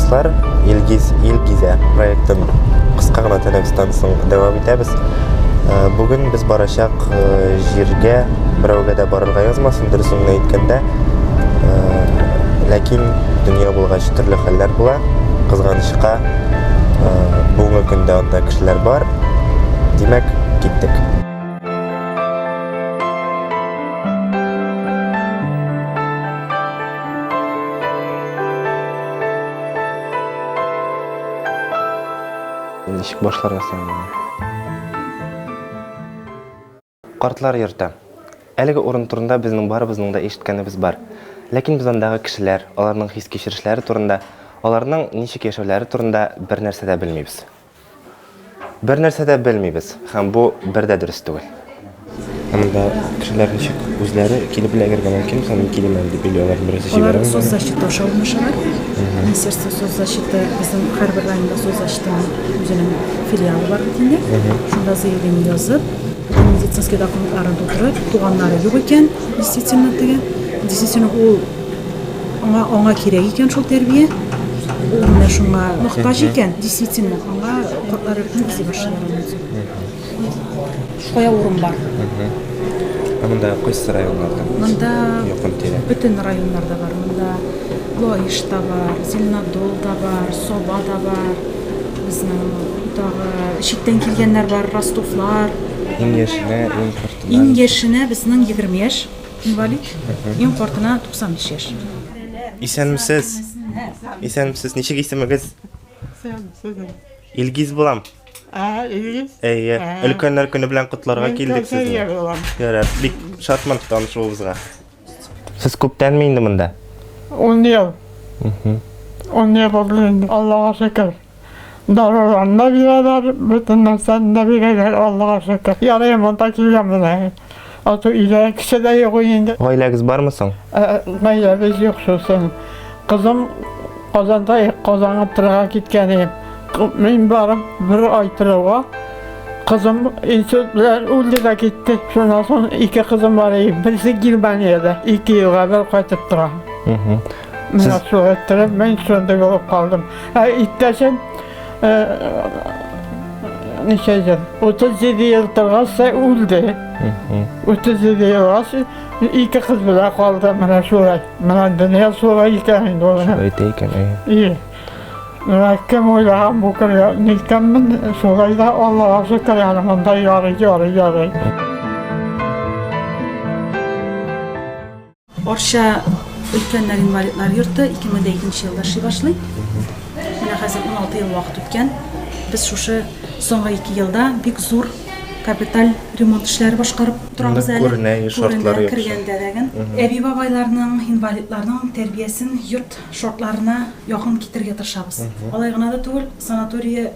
Дуслар, Илгиз Илгизә проектын кыска гына тәнәфестән соң дәвам итәбез. Э, бүген без барачак э, җиргә берәүгә дә барырга язмасын, дөресен генә әйткәндә. Э, ләкин дөнья булгач төрле хәлләр була. Кызганычка, бүгенге көндә анда кешеләр бар. Димәк, киттек. Ничек башларга соң инде? Картлар йорты. Әлеге урын турында безнең барыбызның да ишеткәнебез бар. Ләкин без андагы кешеләр, аларның хис-кичерешләре турында, аларның ничек яшәүләре турында бернәрсә дә белмибез. Бер нәрсә дә белмибез һәм бу бер дә дөрес түгел. Ә монда кешеләр ничек үзләре килеп эләгергә мөмкин, мисал мин килим әле дип или алар берәрсе Алар җибәрәме? соцзащита аша урнашалар. Министерство соцзащиты безнең һәрбер районда соцзащитаның үзенең филиалы бар бит инде. Шунда заявление язып, бөтен медицинский документларын тутырып, туганнары юк икән, действительно теге, действительно ул Аңа, аңа кирәк икән шул тәрбия. Ул менә шуңа мохтаҗ икән, действительно, аңа картлар йортын эзли башлыйлар аннан соң. Кая урын бар? Ә монда кайсы районнарда? Монда якын тирә. Бөтен районнарда бар. Монда Лаеш та бар, Зеленодол да бар, Саба да бар. Безнең тагы читтән килгәннәр бар, Ростовлар. Иң яшенә, иң картына. Иң яшенә безнең 20 яшь. Инвалид, иң картына 95 яшь. Исәнмесез. Исәнмесез. Ничек исемегез? Илгиз булам. А, Илгиз? Әйе. Өлкәннәр көне белән котларга килдек сезне. Ярар, бик шатмын танышуыбызга. Сез күптәнме инде монда? 10 ел. 10 ел булды инде. Аллага шөкер. Даруларны да бирәләр, бөтен нәрсәне дә бирәләр, Аллага шөкер. Ярый, монда килгән менә. А то өйдә кеше дә юк инде. Гаиләгез бармы соң? Гаиләбез юк шусын. Кызым Казанда, Казанга торырга киткән идем. Мин барып бер ай торуга, кызым инсульт белән үлде дә китте. Шуннан соң ике кызым бар иде. Берсе Германиядә, ике елга бер кайтып тора. Менә шулай иттереп, мин шундый булып калдым. Ә иптәшем ничә ел? 37 ел торгач та үлде. 37 елгач ике кыз белән калды менә шулай. Менә дөнья шулай икән инде ул. Шулай итә икән, әйе. Ие. Менә кем уйлаган бу көнгә ниткәнмен, шулай да Аллага шөкер, әле монда ярый, ярый, ярый. Арча өлкәннәр инвалидлар йорты 2002 елда эшли башлый. Менә хәзер 16 ел вакыт үткән. Без шушы соңгы ике елда бик зур капиталь ремонт эшләре башкарып торабыз әле. Күренә, шартлары яхшы. Кергәндә дә Әби-бабайларның, инвалидларның тәрбиясен йорт шартларына якын китерергә тырышабыз. Алай гына да түгел, санатория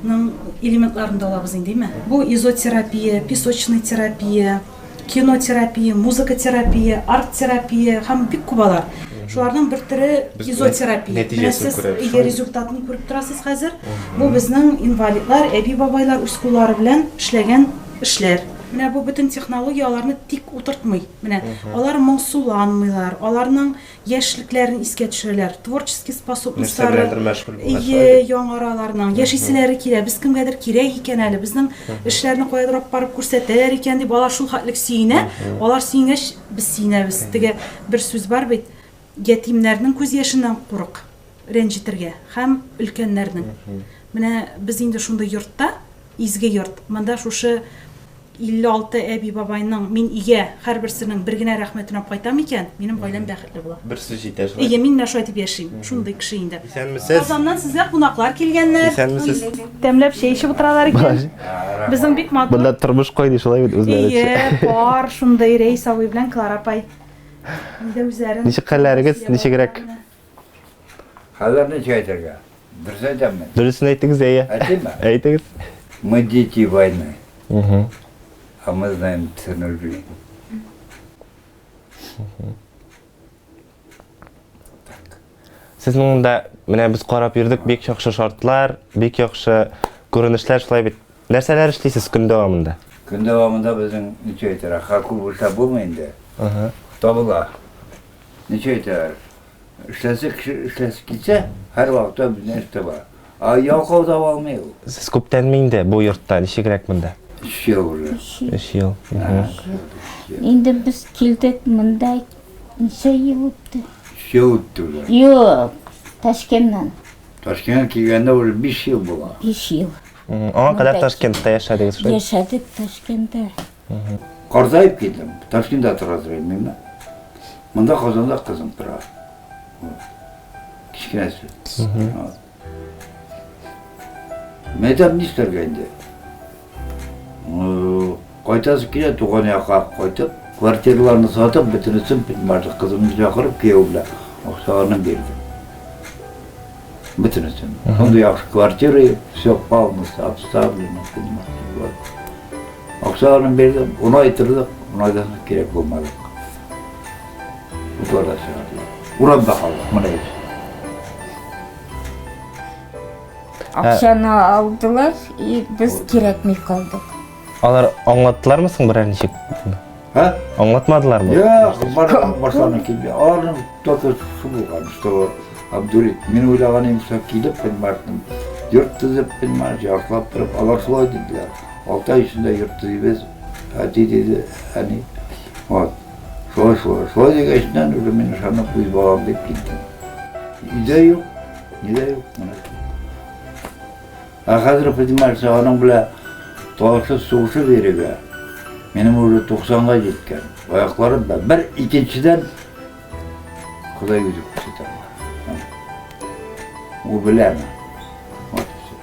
ның элементларын да алабыз инде, әйме? Бу изотерапия, песочный терапия, кинотерапия, музыка терапия, арт-терапия һәм бик күп алар. Шуларның бер төре изотерапия. Менә сез өйгә результатын күреп торасыз хәзер. Бу безнең инвалидлар, әби-бабайлар үз куллары белән эшләгән эшләр. Менә бу бөтен технология аларны тик утыртмый. Менә алар моңсуланмыйлар, аларның Яшьлекләрен искә төшерәләр, творческий способностьлары ие яңара аларның, яшиселәре килә, без кемгәдер кирәк икән әле, безнең эшләрне каядыр алып барып күрсәтәләр икән дип, алар шул хәтлек сөенә, алар сөенгәч, без сөенәбез. Теге бер сүз бар бит, ятимнәрнең күз яшеннән курык, рәнҗетергә һәм өлкәннәрнең. Менә без инде шундый йортта, изге йорт, монда шушы 56 әби-бабайның мин өйгә һәрберсенең бер генә рәхмәтен алып кайтам икән, минем гаиләм бәхетле була. Бер сүз җитә шулай. Әйе, мин менә шулай дип яшим. Шундый кеше инде. Исәнмесез. Казаннан сезгә кунаклар килгәннәр. Исәнмесез. Тәмләп чәй эчеп утыралар икән. Безнең бик матур. Монда тормыш кайный шулай бит үзләренчә. Әйе, пар шундый Рәис абый белән Клара апай. Инде үзләрен. Ничек хәлләрегез, ничегрәк? Хәлләр ничек әйтергә? Дөрес әйтәмме? Дөресен әйтегез, әйе. Әйтимме? Әйтегез. Мы дети войны. Угу. А мы знаем цену жизни. Сезнең монда менә без карап йөрдек, бик яхшы шартлар, бик яхшы күренешләр шулай бит. Нәрсәләр эшлисез көн дәвамында? Көн дәвамында безнең ничек әйтергә, күп эшләп булмый инде. Табыла. Ничек әйтәләр? Эшләсе кеше эшләсе килсә, һәрвакытта безнең эш таба. Ә ялкау таба алмый ул. Сез күптәнме инде бу йортта, ничегрәк монда? Өч ел уже. Өч ел. Инде без килдек монда ничә ел үтте? Өч ел үтте уже. Юк, Ташкенттан. Ташкентка килгәндә уже 5 ел була. 5 ел. Аңа кадәр Ташкентта яшәдегез шулай? Яшәдек Ташкентта. Картаеп килдем. Ташкентта тора торыйм мин. Монда Казанда кызым тора. Кечкенәсе. Мәйтәм нишләргә инде? Кайтасы килә, туган якка кайтып, квартираларны сатып, бөтенесен понимаешь, кызымны чакырып, кияү белән акчаларны бирдем. Бөтенесен. Шундый яхшы квартира, все полностью обставлено, понимаешь. Вот. Акчаларын бирдем, ун ай тордык, ун айдан соң кирәк булмады. Утларда чыгардылар. Урамда калдык, менә ич. Акчаны алдылар, и без кирәкми калдык. Алар аңлаттылармы соң берәр ничек? Һа? Аңлатмадылармы? Юк, бар башларына килде. Аларның только шу булган, что обдурить. Мин уйлаган идем, что килеп, понимаешь, йорт төзеп, понимаешь, яхшылап торып, алар шулай диделәр. Алты ай эчендә йорт төзибез, әти диде, әни. Вот. Шулай, шулай. Шулай дигәчтән уже мин ышанып, үз балам дип киттем. Өйдә юк, нидә юк, менә. Ә хәзер, понимаешь, аның белән талашып сугышып йөрергә. Минем уже 90-га җиткән. Аякларым да бер, икенчедән Ходай үзе күрсәтә. Ул беләме? Вот и все.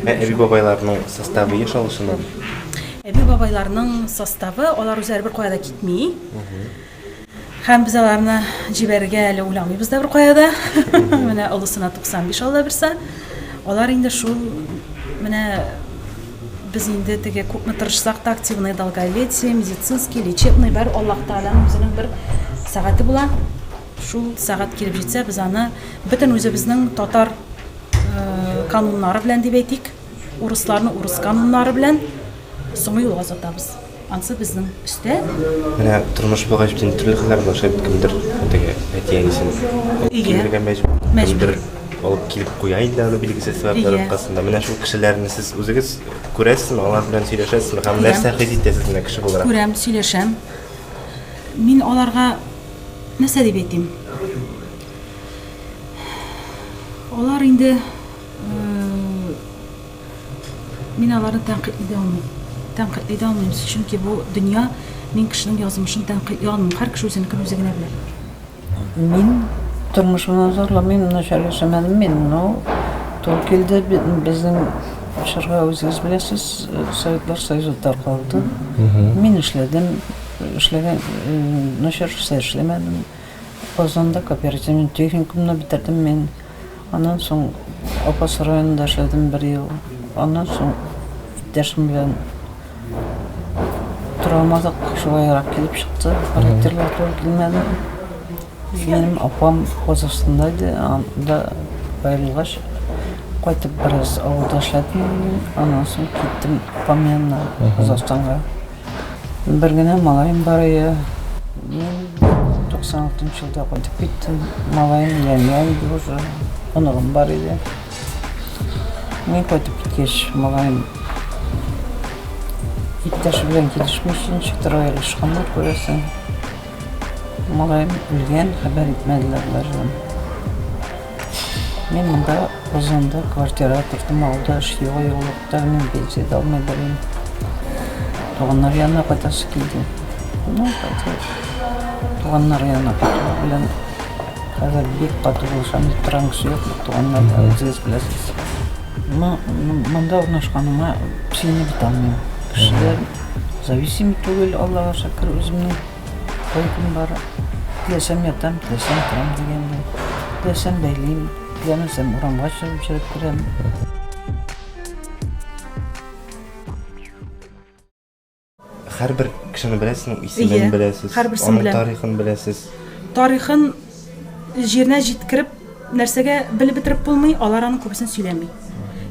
Ә әби-бабайларның составы еш алышынамы? Әби-бабайларның составы, алар үзләре бер кая да китми. Һәм без аларны җибәрергә әле уйламыйбыз да бер кая да. Менә олысына 95 алла бирсә. Алар инде шул менә без инде теге күпме тырышсак та активное долголетие, медицинский, лечебный бар Аллаһ Тәгаләнең үзенең бер сәгате була. Шул сәгать килеп җитсә, без аны бөтен үзебезнең татар кануннары белән дип әйтик, урысларны урыс кануннары белән соңгы юлга озатабыз. Ансы безнең өстә. Менә тормыш булгач бит инде төрле хәлләр була, шулай бит кемдер теге әти-әнисен алып килергә мәҗбүр, кемдер алып килеп куя инде аны билгесез сәбәпләр аркасында. Менә шул кешеләрне сез үзегез күрәсезме, алар белән сөйләшәсезме һәм нәрсә хис итәсез менә кеше буларак? Күрәм, сөйләшәм. Мин аларга нәрсә дип әйтим? Алар инде мин аларны тәнкыйтьли дә алмыйм. Тәнкыйтьли дә алмыйм, чөнки бу дөнья мин кешенең язмышын тәнкыйтьли алмыйм. Һәр кеше үзенекен үзе генә белә. Мин тормышымнан зарланмыйм, начар яшәмәдем мин, но туры килде безнең чорга үзегез беләсез, Советлар Союзы таркалды. Мин эшләдем, эшләгән начар эшләр эшләмәдем. Казанда кооперативный техникумны бетердем мин. Аннан соң Апас районында эшләдем бер ел. Аннан соң иптәшем белән тора алмадык, шулайрак килеп чыкты. Характерлар туры килмәде. Минем апам Казахстанда иде, анда аерылгач, кайтып бераз авылда эшләдем. Аннан соң киттем апам янына Казахстанга. Бер генә малаем бар иде. Мин 96 нчы елда кайтып киттем. Малаем өйләнгән иде уже, оныгым бар иде. Мин кайтып киткәч, малаем иптәше белән килешмичә ничектер аерылышканнар, күрәсең. Малаем үлгән, хәбәр итмәделәр даже. Мин монда Казанда квартирага тордым, авылда эш юк, юклыкта мин пенсия дә алмый йөрим. Туганнар янына кайтасы килде. Ну, кайтып, туганнар янына кайту белән хәзер бик каты булышам дип торган кеше юк, туганнар да үзегез беләсез. Монда урнашканыма сөенеп бетә алмыйм. Кешеләр зависимый түгел, Аллага шөкер, үземнең койкам бар. Теләсәм ятам, теләсәм торам дигәндәй. Теләсәм бәйлим, теләмәсәм урамга чыгып йөреп керәм. Һәрбер кешене беләсең, исемен беләсез, аның тарихын беләсез. Тарихын җиренә җиткереп, нәрсәгә белеп бетереп булмый, алар аның күбесен сөйләми.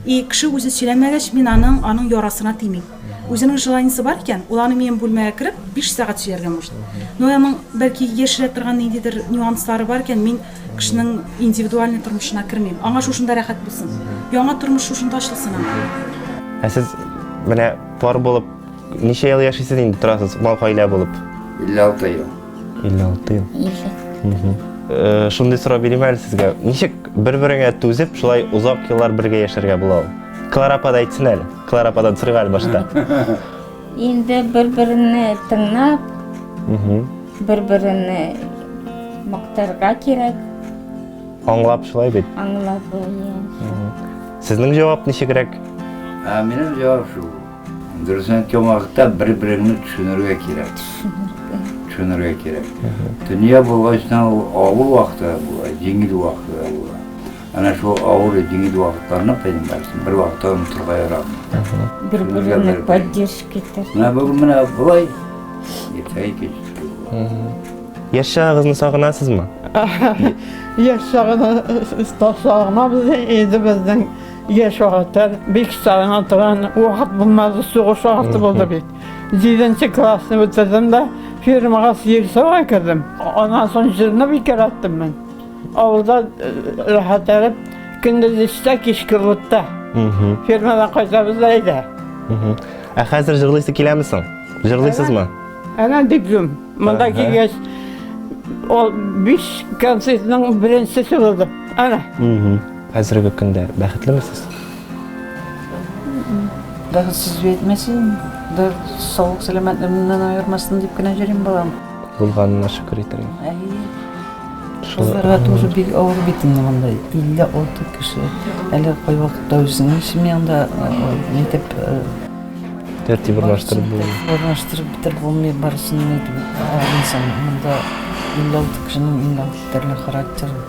И кеше үзе сөйләмәгәч, мин аның аның ярасына тимим. Үзенең желаниесе бар икән, ул аны минем бүлмәгә кереп, 5 сәгать сөйләргә может. Но аның бәлки яшерә торган ниндидер нюанслары бар икән, мин кешенең индивидуальный тормышына кермим. Аңа шушында рәхәт булсын. Яңа тормыш шушында ачылсын аңа. Ә сез менә пар булып ничә ел яшисез инде торасыз, мал гаилә булып? 56 ел. 56 ел. Э, шундый сорау бирим әле сезгә. Ничек бер-береңә түзеп, шулай озак еллар бергә яшәргә була ул? Клара апа да әйтсен әле. Клара ападан сорыйк әле башта. Инде бер-береңне тыңлап, бер-береңне мактарга кирәк. Аңлап шулай бит. Аңлап, әйе. Сезнең җавап ничегрәк? Ә минем җавап шул. Дөресен әйткән вакытта бер-береңне төшенергә кирәк. Төшенергә кирәк. Дөнья булгачтан ул авыр вакыты да була, җиңел вакыты да була. Әнә шул авыр, җиңел вакытларны, понимаешь, бер вакытта онытырга ярамый. Бер-береңне поддержка итәргә. Менә бүген менә болай, иртәгә икенче төрле була. Яшь чагыгызны сагынасызмы? Яшь чагыны сагынабыз инде безнең Яшь вакытлар бик сагына торган вакыт булмады, сугыш вакыты булды бит. Җиденче классны бетердем дә фермага сыер саварга кердем. Аннан соң җырны бик яраттым мин. Авылда э, рәхәтләнеп көндез эштә, кичке лутта. Фермадан кайтабыз да әйдә. Ә хәзер җырлыйсы киләме соң? Җырлыйсызмы? Әнә диплом. Монда килгәч, ул биш концертның беренчесе булды. Әнә. Хәзерге көндә бәхетлеме сез? Бәхетсез дип әйтмәсен, да саулык сәламәтлегемнән аермасын дип кенә йөрим, балам. Булганына шөкер итәргә. Әйе. Кызларга тоже бик авыр бит инде монда. 56 кеше. Әле кайвакытта үзеңнең семьяңда нитеп тәртип урнаштырып булмый. Урнаштырып бетереп булмый, барысын нитеп инсан монда 56 кешенең 56 төрле характеры.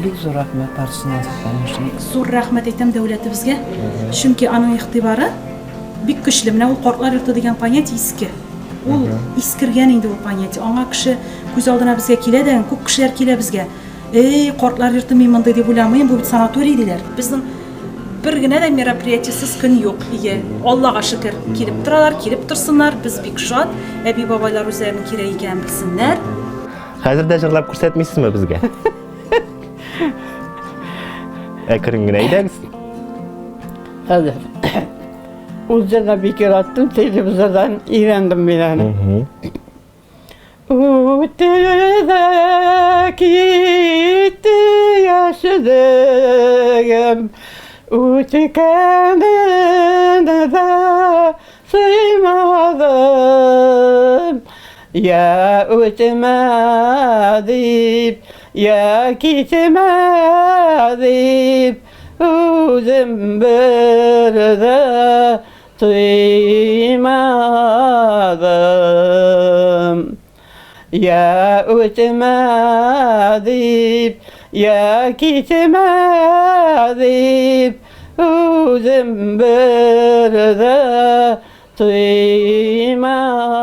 Бик зур рәхмәт барысына да, конечно. Бик зур рәхмәт әйтәм дәүләтебезгә. Чөнки аның игътибары бик көчле. Менә ул картлар йорты дигән понятие иске. Ул искергән инде ул понятие. Аңа кеше күз алдына безгә килә дә, күп кешеләр килә безгә. Эй, картлар йорты мин мондый дип уйламыйм, бу бит санаторий диләр. Безнең бер генә дә мероприятиесез көн юк. Ие, Аллага шөкер, килеп торалар, килеп торсыннар, без бик шат. Әби-бабайлар үзләренең кирәк икәнен белсеннәр. Хәзер дә җырлап күрсәтмисезме безгә? Әкрен генә әйдәгез. Хәзер. Ул җырны бик яраттым, телевизордан өйрәндем мин аны. Үтте дә китте яшьлегем, үткәнен дә Сыймадым, я үтмә дип, я китмә дип, үзем бер дә тыймадым. Я үтмә дип, я китмә дип, үзем бер дә тыймадым.